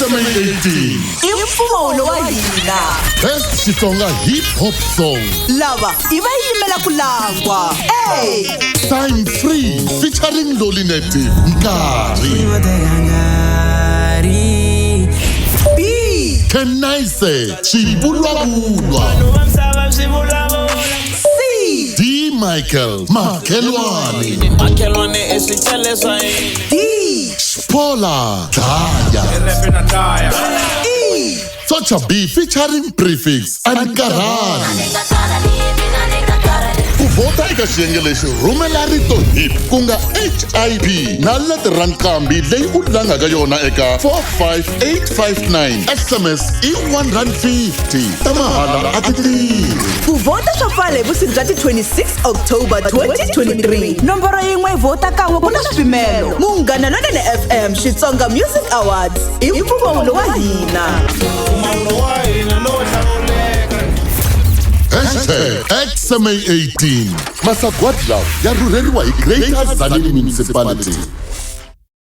XMA 18. I mpfumawulo wa hina. Best Xitsonga Hip Hop Song. Lava i va yimela ku langwa. A. Time Free featuring Loli Native. Nkarhi. B. Kenaise Xivulwavulwa. C. D. Michael Makhelwane. Makhelwane i swichele swa yini? D. Spola Dlaya. E. Socha B featuring Prefix and Karani. Ku vhota eka xiyenge lexi rhumela rito hip ku nga HIP na letere ra nqambi leyi u langaka yona eka 45859. SMS i R1.50, ta mahala a ti tirhi. Ku vhota swa pfala hi vusiku bya ti 26 October 2023. Nomboro yin'we vhota kan'we, ku na swipimelo. Munghana Lonene FM Xitsonga Music Awards i mpfumawulo wa hina. #XMA18. Masagwadi lawa ya rhurheriwa hi Greater Tzaneen Municipality.